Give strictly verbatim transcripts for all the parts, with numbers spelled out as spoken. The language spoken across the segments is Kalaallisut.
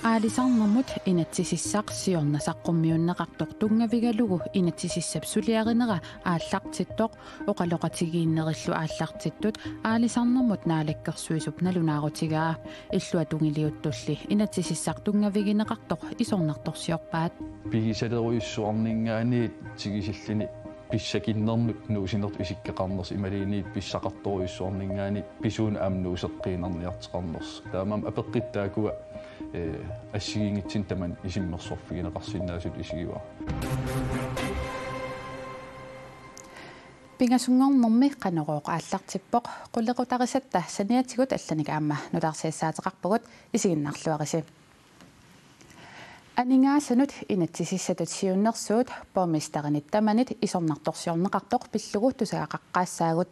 Aalisarnermut inatsisissaq siorna saqqummiunneqartoq tunngavigalugu inatsisissap suliarinera aallartittoq oqaloqatigiinnerillu aallartittut aalisarnermut naalakkersuisup nalunaarutigaa. Illuatungiliuttulli inatsisissaq tunngavigineqartoq isornartorsiorpaat. Pigisalerujussuarninngaanniit tigisilluni pissakinnermut nuusinertut isikkoqarnersoq imaluunniit pissaqartorujussuarninngaanniit pisuuneq aamma nuuseqqiinnarniartoqarnersoq. Taamaammat apeqqutit taakkua, eh, assigiinngitsunik tamanit isummersorfigineqarsinnaasutut isigivara. Pingasunngornermi Qanorooq aallartippoq, qulequtarisatta saniatigut allanik aamma nutaarsiassaateqarpugut, isiginnaarluarisi. Aningaasanut inatsisissatut siunnersuut borgmesterinit tamanit isornartorsiorneqartoq pillugu tusagaqaqqaassaagut.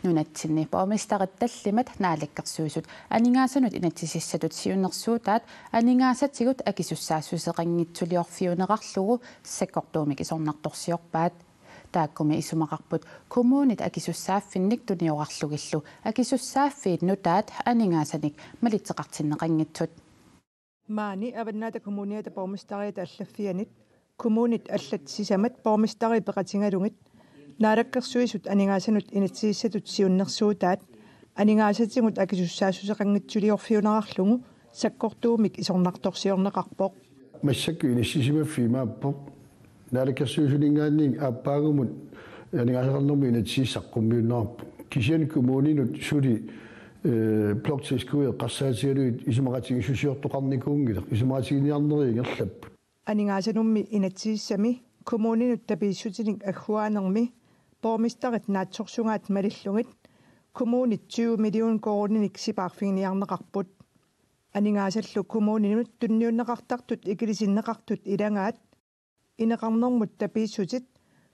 Nunatsinni borgmesterit tallimat naalakkersuisut aningaasanut inatsisissatut siunnersuutaat aningaasatigut akisussaassuseqanngitsuliorfiuneqarlugu sakkortuumik isornartorsiorpaat. Taakkumi isumaqarput kommunit akisussaaffinnik tuniorarlugillu akisussaaffiit nutaat aningaasanik malitseqartinneqanngitsut. Maani Avannaata Kommuniata borgmesteriata allaffianit kommunit allat sisamat borgmesterii peqatigalugit naalakkersuisut aningaasanut inatsisissatut siunnersuutaat aningaasatigut akisussaassuseqanngitsuliorfiuneqarlugu sakkortuumik isornartorsiorneqarpoq. Massakkut inissisimaffiit imaappoq: Naalakkersuisuninngaanniit aappaagumut aningaasaqarnermut inatsisissaq saqqummiunneqarpoq. Kisianni kommuninut suli, eh, bloktilskud eqqarsaatigalugit isumaqatigiissusiortoqarnikuunngilaq, isumaqatigiinniarnerit ingerlapput. Aningaasanummi inatsisissami kommuninut tapiissutinik agguaanermi borgmesterit naatsorsugaat malillugit kommunit tyve million koruuninik sipaarfiginiarneqarput. Aningaasallu kommuninut tunniunneqartartut ikilisinneqartut ilagaat ineqarnermut tapiissutit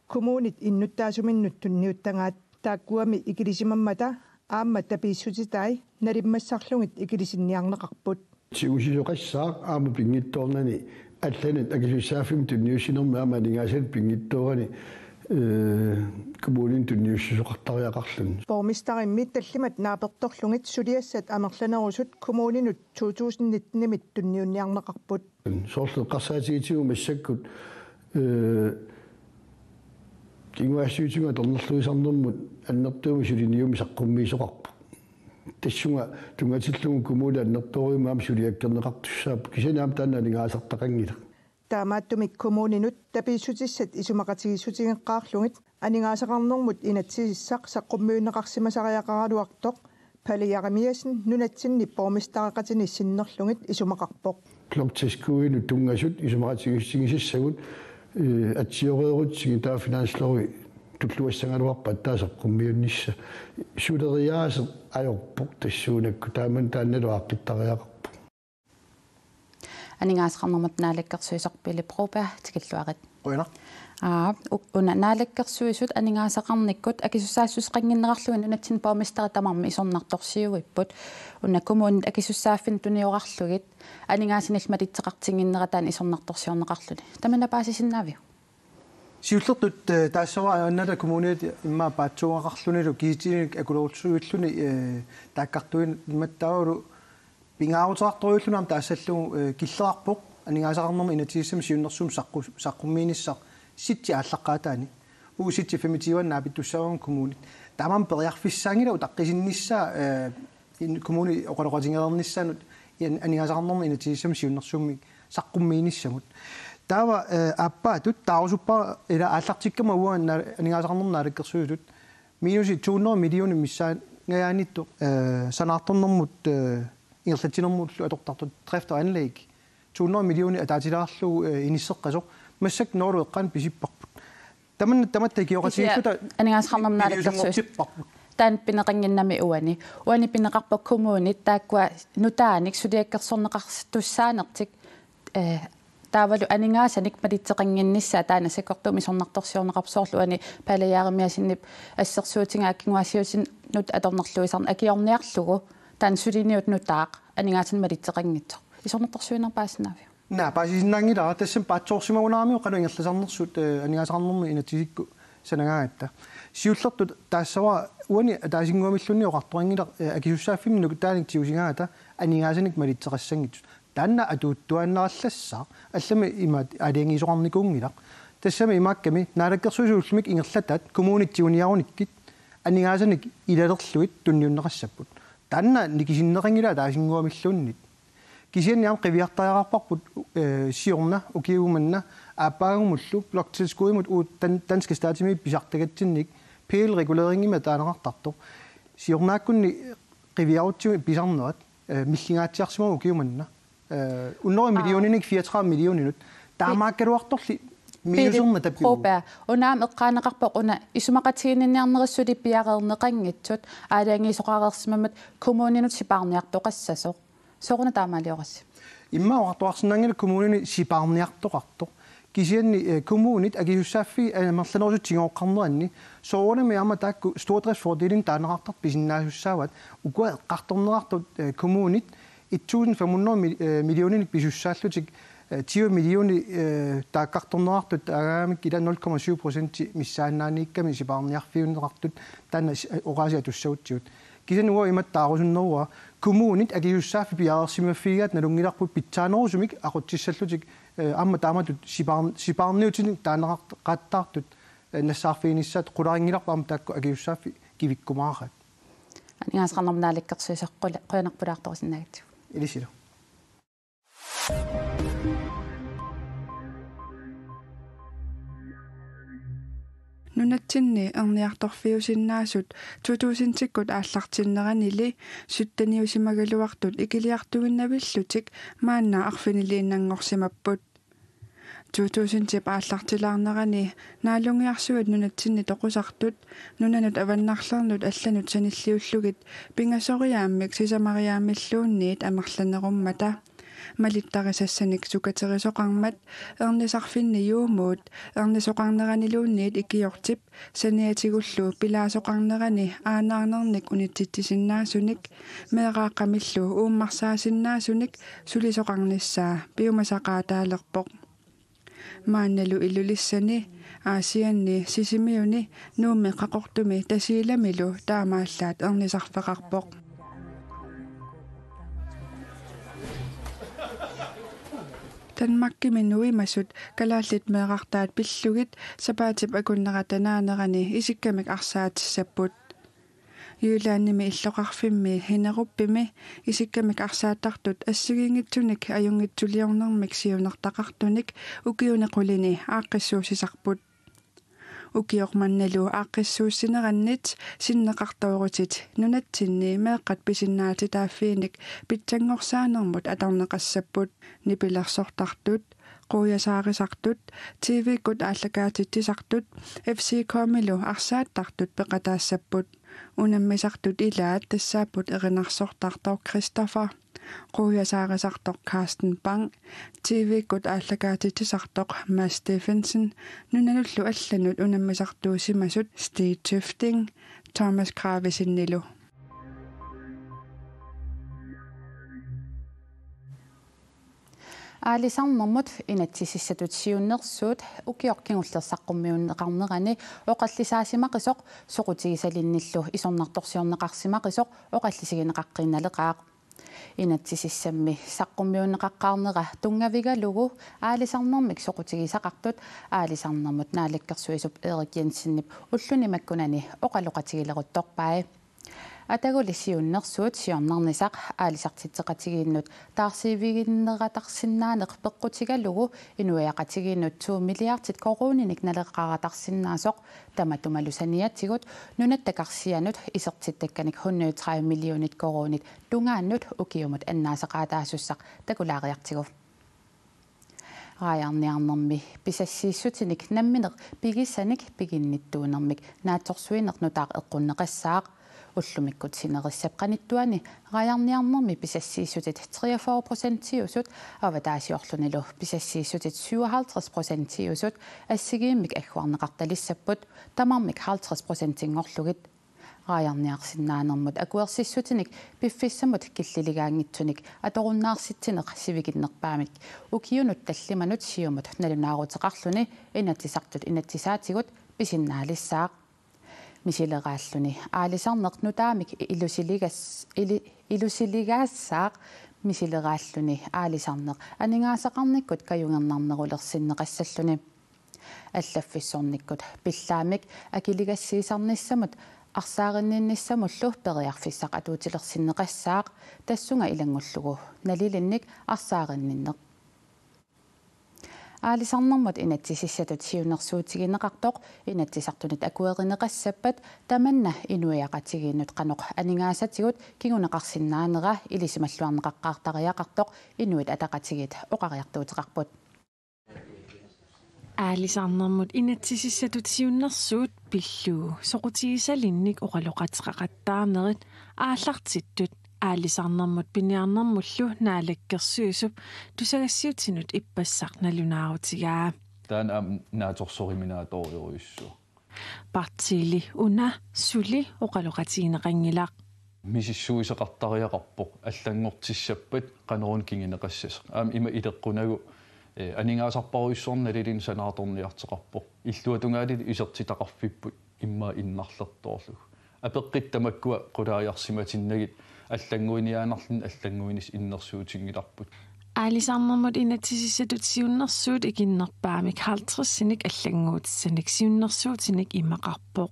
kommunit innuttaasuminnut tunniuttagaat, taakkuami ikilisimammata aamma tapiissutitai nalimmassarlugit ikilisinniarneqarput. Tigusisoqassaaq aamma pinngitsoornani allanut akisussaaffimmut tunniussinermi aamma aningaasanut pinngitsoorani, eh, kommuninut tunniussisoqartariaqarluni. Borgmesterimmi tallimat naapertorlugit suliassat amerlanerusut kommuninut to tusind nitten-imit tunniunniarneqarput. Soorlu eqqarsaatigitigut massakkut, eh, kinguaassiuutigut atornerluisarnermut annertuumik suliniummik saqqummiisoqarpoq. Tassunga tunngatillugu kommuni annertoorujussuarmik aamma suliakkerneqartussaapput. Kisianni aamma taanna aningaasartaqanngilaq. Taamaattumik kommuninut tapiissutissat isumaqatigiissutigeqqaarlugit aningaasaqarnermut inatsisissaq saqqummiunneqarsimasariaqaraluartoq Palle Jeremiassen nunatsinni borgmestereqatini sinnerlugit isumaqarpoq. Bloktilskudinut tunngasut isumaqatigiissutigisassagut, eh, atsioreerutsigit taava finanslovi tulluassagaluarpat taava saqqummiunnissaa. Suleriaaseq ajorpoq tassuunakkut, taamani taannalu aaqqittariaqarpoq. Aningaasaqarnermut naalakkersuisoq Pele Broberg, tikilluarit. Qujanaq. Aa, u-, una naalakkersuisut aningaasaqarnikkut akisussaassuseqannginnerarlugit nunatsinni borgmesterit tamarmik isornartorsiuipput. Una kommunit akisussaaffimmut tuniorarlugit aningaasanillu malitseqartinnginnerat taanna isornartorsiorneqarluni. Tamanna paasisinnaaviuk? Siullertut, eh, taassuma Avannaata Kommuniata immaqa paatsuugaqarlunilu kisitsisinik akulerutsuilluni, eh, taakkartuinnarmat taavalu pingaaruteqartorujulluni aamma taassallugu, eh, killeqarpoq aningaasaqarnermut inatsisissamut siunnersuummik saqqu-, saqqummiinissaq sitsi aallaqqaataani. Uagut sitsi femogtyve naapittussaavagut kommunit. Taamaammat periarfissaanngilaq utaqqisinnissaa, eh, in-, kommuni oqaloqatigereernissaanut in-, aningaasaqarnermut inatsisissamut siunnersuummik saqqummiinissamut. Taava, eh, aappaatut taarusuppara ila aallartikkama uanga na-, aningaasaqarnermut naalakkersuisutut minus to hundrede millioner missaangajaanniittoq, eh, sanaartornermut, eh, ingerlatsinermullu atortartut drift og anlæg. To hundrede millioner ataatilaarlugu, eh, inisseqqasoq. Massakkut nul eqqaanni pisipparput. Tamanna tamatta ikioqatigiilluta kisianni aningaasaqarnermut naalakkersuisut piviusunngortipparput. Taanna pineqannginnami uani. Uani pineqarpoq kommunit taakkua nutaanik suliakkersorneqartussaanertik, eh, taavalu aningaasanik malitseqannginnissaa taanna sakkortuumik isornartorsiorneqarpoq, soorlu uani Palle Jeremiassenip assersuutigaa kinguaassiuutinut atornerluisarneq akiorniarlugu taanna suliniut nutaaq aningaasanik malitseqanngitsoq. Isornartorsiuineq paasisinnaaviuk? Naa, paasisinnaanngilara, tassami paatsoorsimagunaramiuk qanoq ingerlasarnersut, eh, aningaasaqarnermut inatsisikkut Sanagaangatta. Siullertut taassavara uani ataasinnguamilluunniit oqartoqanngilaq, eh, akisussaaffimmik nukitaanik tigusigaangata aningaasanik malitseqassanngitsut. Taanna atuuttuaannarallassaaq, allamik imaat aalajangiisoqarnikuunngilaq. Tassami imaakkami naalakkersuisut ullumikkut ingerlataat kommunit tiguniarunikkit aningaasanik ilalerlugit tunniunneqassapput. Taanna nikisinneqanngilaq ataasinnguamilluunniit. Kisianni aamma qiviartariaqarparput, eh, siorna ukiumanna aappaagumullu bloktilskuddimut uagut dan-, danske statimit pisartagatsinnik P L-reguleringimik taaneqartartoq. Siornaakkunni qiviarutsigit pisarnerat, eh, millingaatsiarsimavoq ukiumanna. Eh, hundrede millioninik fireogtredive millioninut. Taamaakkaluartorli miuserna tapiu. Broberg, una aamma eqqaaneqarpoq una isumaqatiginninniarnerit suli piareerneqanngitsut aalajangiisoqareersimammata kommuninut sipaarniartoqassasoq. Sooruna taamaaliorassi? Immaqa oqartoqarsinnaanngilaq kommunini sipaarniartoqartoq. Kisianni, eh, kommunit akisussaaffiit, eh, amerlanerusut tigooqqarneranni soorunami aamma taakku stordriftsfordelinik taaneqartartut pisinnaasussaavaat, ukua eqqartorneqartut, eh, kommunit et tusind fem hundrede mil-, eh, millioninik pisussaallutik, eh, tyve millionit, eh, taakkartorneqartut taagaammik ila nul komma syv procenti missaannaaniikkami sipaarniarfiunneqartut taanna s-, eh, oqaasii atussagutsigu. Kisianni uanga imatut taarusunneruara, kommunit akisussaaffik piareersimaffigigaat nalunngilarput pitsaanerusumik aqutsissallutik, eh, aamma taamatut sipaar-, sipaarniutinik taaneqartut, eh, nassaarfiginissaat qularinngilarput aamma taakku akisussaaffik kivikkumaaraat. Aningaasaqarnermut Naalakkersuisoq qula-, qujanarpulaartorusinnaagatsigit. Ilissilu. Nunatsinni erniartorfiusinnaasut to tusindikkut aallartinneranili sytteniusimagaluartut ikiliartuinnavillutik maanna arfiniliinnanngorsimapput. To tusindip aallartilaarnerani naalungiarsuit nunatsinni toqusartut nunanut avannarlernut allanut sanilliullugit pingasoriaammik sisamariaammilluunniit amerlanerummata. Malittarisassanik sukaterisoqarmat, ernisarfinni juumuut, ernisoqarneraniluunniit ikiortip, saniatigullu pilaasoqarnerani aanaarnernik unitsitsisinnaasunik, meeraaqqamillu uummarsaasinnaasunik sulisoqarnissaa piumasaqaataalerpoq. Maannalu Ilulissani, Aasianni, Sisimiuni, Nuummi Qaqortumi Tasiilamilu taamaallaat ernisarfeqarpoq. Danmarkimi nuimasut kalaallit meerartaat pillugit sapaatip akunnerata naanerani isikkamik arsaatissaapput. Jyllandimi illoqarfimmi Hinnerupimi isikkamik arsaattartut assigiinngitsunik ajunngitsuliornermik siunertaqartunik ukiuni qulini aaqqissuussisarput. Ukioq mannalu aaqqissuussinerannit sinneqartoorutit nunatsinni meeqqat pisinnaatitaaffiinik pitsanngorsaanermut atorneqassapput. Nipilersortartut, quiasaarisartut, T V-kkut aallakaatitsisartut, F C K-milu arsaattartut peqataassapput. Unammisartut ilaat tassaapput erinarsortartoq Christopher, quiasaarisartoq Carsten Bang, T V-kkut aallakaatitsisartoq Mads Steffensen, nunanullu allanut unammisartuusimasut Stig Tøfting, Thomas Gravesennilu. Aalisarnermut inatsisissatut siunnersuut ukioq kingulleq saqqummiunneqarnerani oqallisaasimaqisoq soqutigisalinnillu isornartorsiorneqarsimaqisoq oqallisigineqaqqiinnaleqaaq. Inatsisissammi saqqummiunneqaqqaarnera tunngavigalugu aalisarnermik soqutigisaqartut Aalisarnermut Naalakkersuisup Erik Jensenip ulluni makkunani oqaloqatigileruttorpai. Ataguli siunnersuut siornarnisaq aalisartitseqatigiinnut taarsiivigineqarsinnaaneq peqqutigalugu inuiaqatigiinnut to milliardit koruuninik naleqaratarsinnaasoq tamatumalu saniatigut nunatta karsianut isertittakkanik hundrede tredive millionit koruunit tungaannut ukiumut annaasaqaataasussaq takulaariartigu. Raajarniarnermi pisassiissutinik nammineq pigisanik piginnittuunermik naatsorsuineq nutaaq eqqunneqassaaq. Ullumikkut sinerissap qanittuani raajarniarnermi pisassiissutit treogfyrre procentiusut avataasiorlunilu pisassiissutit syvoghalvtreds procentiusut assigiimmik agguarneqartalissapput, tamarmik halvtreds procentinngorlugit. Raajarniarsinnaanermut akuersissutinik piffissamut killiligaanngitsunik atorunnaarsitsinnik sivikinnerpaamik ukiunut tallimanut siumut nalunaaruteqarluni Inatsisartut inatsisaatigut pisinnaalissaaq. Misileraalluni aalisarneq nutaamik ilusiligas-, ili-, ilusiligaassaaq. Misileraalluni aalisarneq aningaasaqarnikkut kajungernarnerulersinneqassalluni. Allaffissornikkut pillaammik akiligassiisarnissamut arsaarinninnissamullu periarfissaq atuutilersinneqassaaq, tassunga ilanngullugu nalilinnik arsaarinninneq. Aalisarnermut inatsisissatut siunnersuutigineqartoq Inatsisartunit akuerineqassappat tamanna inuiaqatigiinnut qanoq aningaasatigut kinguneqarsinnaanera ilisimalluarneqaqqaartariaqartoq Inuit Ataqatigiit oqariartuuteqarput. Aalisarnermut inatsisissatut siunnersuut pillugu soqutigisalinnik oqaloqateqaqattaarnerit aallartittut aalisarnermut piniarnermullu Naalakkersuisup tusagassiutinut ippassaq nalunaarutigaa. Taanna aamma naatsorsoriminaatorujussuaq. Partiili una suli oqaloqatigineqanngilaq. Misissuisoqartariaqarpoq allanngortissappat qanoruna kinguneqassasoq. Aamma ima ileqqunagu, eh, aningaasarparujussuarnik nalilinnik sanaartorniartoqarpoq. Illuatungaanit isertitaqarfipput immaqa innarlertoorlugu. Apeqqutit tamakkua qulaajarsimatinnagit allannguiniaannarluni allannguinissaq innersuutinngilarput. Aalisarnermut inatsisissatut siunnersuut ikinnerpaamik halvtredsinik allannguutissanik siunnersuutinik imaqarpoq.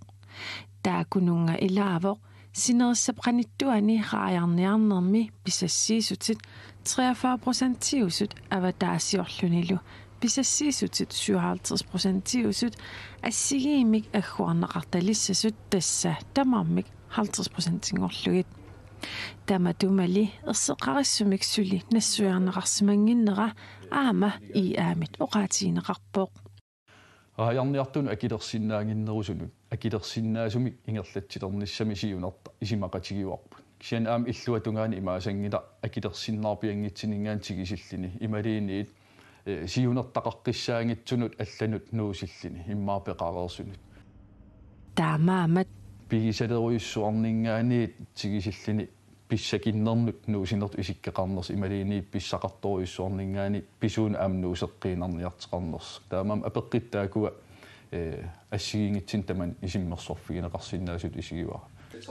Taakkununnga ilaavoq sinerissap qanittuani raajarniarnermi pisassiissutit treogfyrre procentiusut avataasiorlunilu pisassiissutit syvoghalvtreds procentiusut assigiimmik agguarneqartalissasut, tassa tamarmik halvtreds procentinngorlugit. Tamatumali erseqqarissumik suli nassuiarneqarsimannginnera aamma I A-mit oqaatigineqarpoq. Raajarniartunut akilersinnaannginnerusunut akilersinnaasumik ingerlatsilernissami siunertaq isumaqatigiuarput. Kisianni aamma illuatungaani imaasanngilaq akilersinnaarpianngitsuninngaanniit tigisilluni imaluunniit, eh, siunertaqaqqissaanngitsunut allanut nuusilluni immaqa peqareersunut. Taamaammat pigisalerujussuarninngaanniit tigisilluni pissakinnernut nuusinertut isikkoqarnersoq imaluunniit pissaqartorujussuarninngaanniit pisuunut aamma nuuseqqiinnarniartoqarnersoq. Taamaammat apeqqutit taakkua, eh, assigiinngitsunik tamanit isummersorfigineqarsinnaasutut isigivara.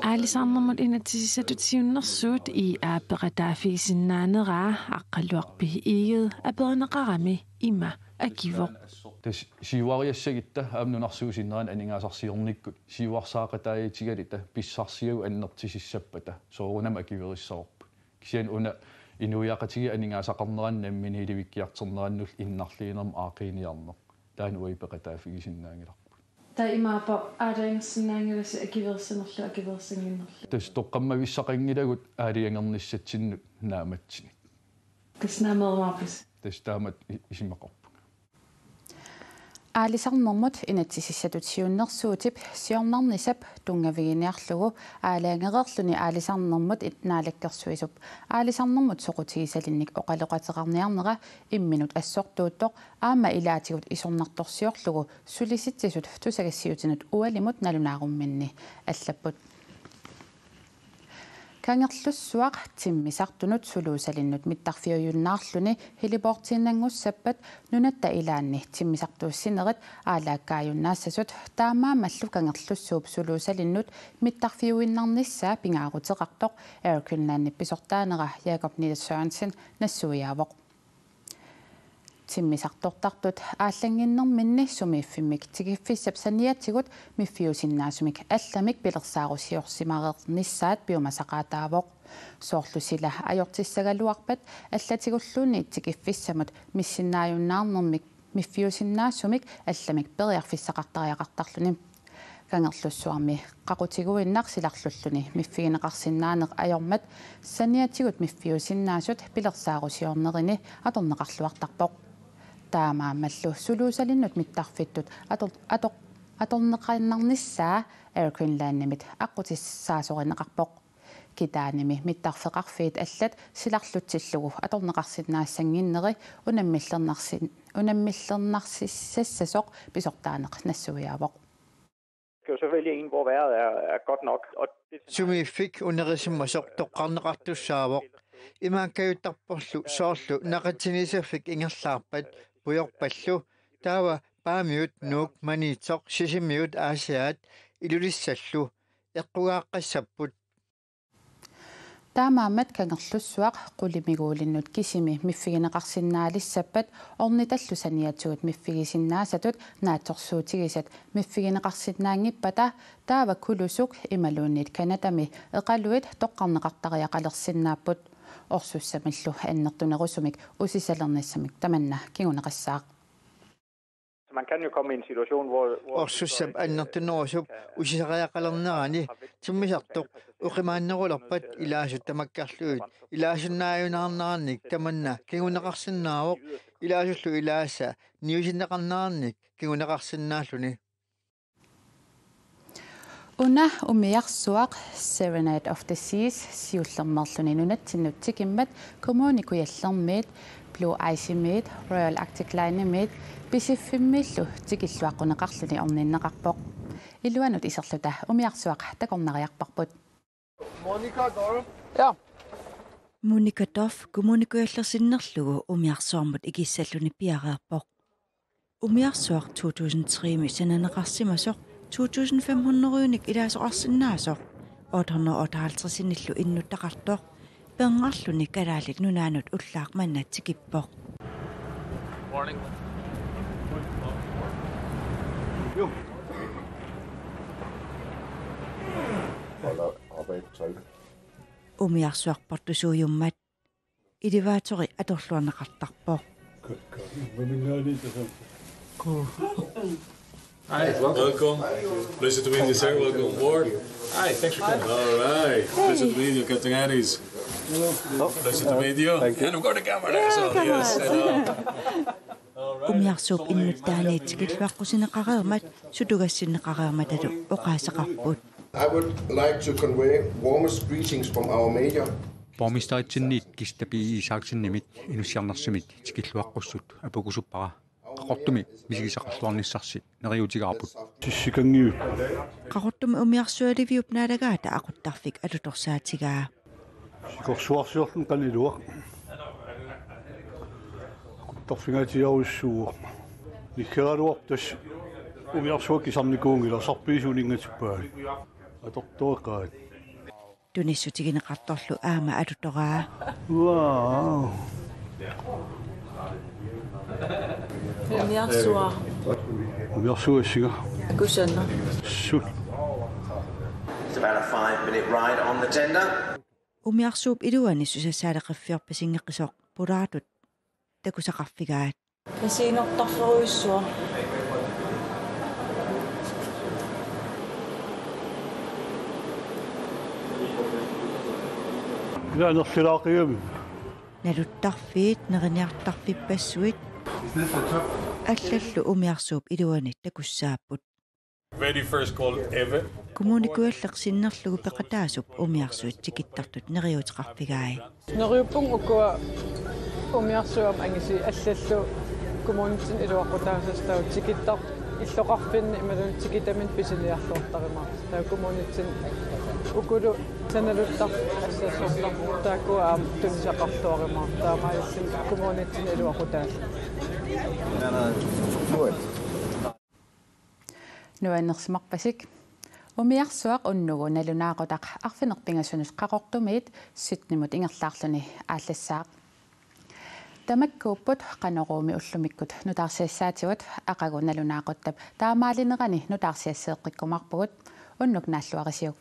Aalisarnermut inatsisissatut siunnersuut I A peqataaffigisinnaaneraa Aqqaluaq B. Egede aperineqarami ima akivoq. Tassa siuariassagutta aamma nunarsuup sinnerani aningaasarsiornikkut siuarsaaqataajutigaluta pissarsiagut annertusissappata soorunami akuerissavarput. Kisianni una inuiaqatigiit aningaasaqarneranni namminiilivikkiartornerannullu innarliinermut aaqqiiniarneq. Taanna uagut peqataaffigisinnaanngilarput. Taava imaappoq aalajangersinnaanngilassi akuerissanerlu akuerissannginnerlu? Tassa toqqammavissaqanngilagut aalajangernissatsinnut naammassineq. Tassa naamerumaarpisi? Tassa taamatut i-, isumaqarpunga. Aalisarnermut inatsisissatut siunnersuutip siornarnisap tunngaviginiarlugu aalajangereerluni aalisarnermut i-, Naalakkersuisup aalisarnermut soqutigisalinnik oqaloqateqarniarnera imminut assortuuttoq aamma ilaatigut isornartorsiorlugu sulisitsisut tusagassiutinut ualimut nalunaarumminni allapput. Kangerlussuaq timmisartunut suluusalinnut mittarfiujunnaarluni heliportiinnanngussappat nunatta ilaanni timmisartuussinerit aalaakkaajunnaassasut taamaammallu Kangerlussuup suluusalinnut mittarfiuinnarnissaa pingaaruteqartoq Air Greenlandip pisortaanera Jakob Niels Sørensen nassuiaavoq. Timmisartortartut aallannginnerminni sumiiffimmik tikiffissap saniatigut miffiusinnaasumik allamik pilersaarusiorsimareernissaat piumasaqaataavoq. Soorlu sila ajortissagaluarpat allatigulluunniit tikiffissamut missinnaajunnaarnermik miffiusinnaasumik allamik periarfissaqartariaqartarluni. Kangerlussuarmi qaqutiguinnaq silarlulluni miffigineqarsinnaaneq ajormat saniatigut miffiusinnaasut pilersaarusiornerini atorneqarluartarpoq. Taamaammallu suluusalinnut mittarfittut ator-, ator-, atorneqarnarnissaa Air Greenlandimit aqqutissaasorinneqarpoq. Kitaanimi mittarfeqarfiit allat silarlutsillugu atorneqarsinnaassannginneri unammillernarsin-, unammillernarsissassasoq pisortaaneq nassuiaavoq. Det er jo selvfølgelig en, hvor vejret er, er godt nok. Og det Sumiiffik unerisimasoq toqqarneqartussaavoq. Imaakkajuttarporlu soorlu naqitsinisaffik ingerlaarpat pujorpallu taava Paamiut, Nuuk, Maniitsoq, Sisimiut, Aasiaat Ilulissallu eqqugaaqqassapput. Taamaammat Kangerlussuaq qulimiguulinnut kisimi miffigineqarsinnaalissappat ornitallu saniatigut miffigisinnaasatut naatsorsuutigisat miffigineqarsinnaanngippata taava Kulusuk imaluunniit Canadami eqaluit toqqarneqartariaqalersinnaapput. Orsussamillu annertunerusumik usisalernissamik tamanna kinguneqassaaq. Man kan jo komme i en situation, hvor, hvor... Orsussap annertunerusup usisariaqalernerani timmisartoq oqimaannerulerpat ilaasut tamakkerlugit ilaasunnaajunnaarnerannik tamanna kinguneqarsinnaavoq, ilaasullu ilaasa niusinneqarnerannik kinguneqarsinnaalluni. Una umiarsuaq Serenade of the Seas siullermeerluni nunatsinnut tikimmat Kommune Kujallermiit, Blue Ice-imiit, Royal Arctic Line-imiit Pisiffimmiillu tikilluaqquneqarluni orninneqarpoq. Iluanut iserluta umiarsuaq takornariarparput. Monica Dorf. Ja. Monica Dorf, Kommune Kujalleq sinnerlugu umiarsuarmut ikissalluni piareerpoq. Umiarsuaq to tusind tre-mi sananeqarsimasoq to tusind fem hundrede-unik ilaasoqarsinnaasoq otte hundrede otteoghalvtreds-inillu innuttaqartoq, pernarluni Kalaallit Nunaannut ullaaq manna tikippoq. Umiarsuaq portusuujummat elevatorit atorluarneqartarpoq. Hi, welcome. Pleasure to meet you, sir. Welcome aboard. Hi, thanks for coming. All right. Pleasure to meet you, Captain Addis. Pleasure to meet you. Thank you. And we've got a camera there, so yes. Hello. All right. Umiarsuup innuttaani tikilluaqqusineqareermat sutugassinneqareermatalu oqaaseqarput. I would like to convey warmest greetings from our mayor. Borgmesteritsinniit Kista P. Isaksenimit inussiarnersumit tikilluaqqussut apukusuppara. Qaqortumi misigisaqarluarnissarsi neriuutigaarput. Tissikangiu. Qaqortumi umiarsualiviup naalagaata aquttarfik alutorsaatigaa. Sikorsuarsiorluni qaniluaq. Aquttarfigaatiarujussuuvoq. Niggeraluartas umiarsuaq kisarnikuunngilaq, sarpiisuuningatippaat. Atortoreqaat. Tunissutigineqartorlu aamma alutoraa. Wow. Umiarsuaq. Umiarsuaq siga. Kusanaq. Sut. It's about a five minute ride on the tender. Umiarsuup iluani susassaaleqiffiorpisingeqisoq pulaartut takusaqarfigaat. Kasiinertarferujussuaq. Ila nersilaaqigami. Naluttarfiit neriniartarfippassuit allallu umiarsuup iluani takussaapput. Very first call ever. Kommune Kujalleq sinnerlugu peqataasup umiarsuit tikittartut neriuuteqarfigai. Neriuppunga ukua umiarsuarmut angisi allallu kommunitsinni iluaqutaassasoq, taava tikittartut illoqarfinni imaluunniit tikitaminni pisiniarluartarumaartut. Taava kommunitsinni ukulu sanaluttarfik assersortarput, taakkua aamma tunisaqarluarumaartut, taamaalilluni kommunitsinni iluaqutaasoq. Nuannersimarpasik. Umiarsuaq unnugu nalunaaqutaq arfineq-pingasunut Qaqortumiit syttenimut ingerlaarluni aallassaaq. Tamakkuupput Qanoruumi ullumikkut nutaarsiassaatigut, aqagu nalunaaquttap taamaalinerani nutaarsiasseeqqikkumaarpugut. Unnuk naalluarisiuk.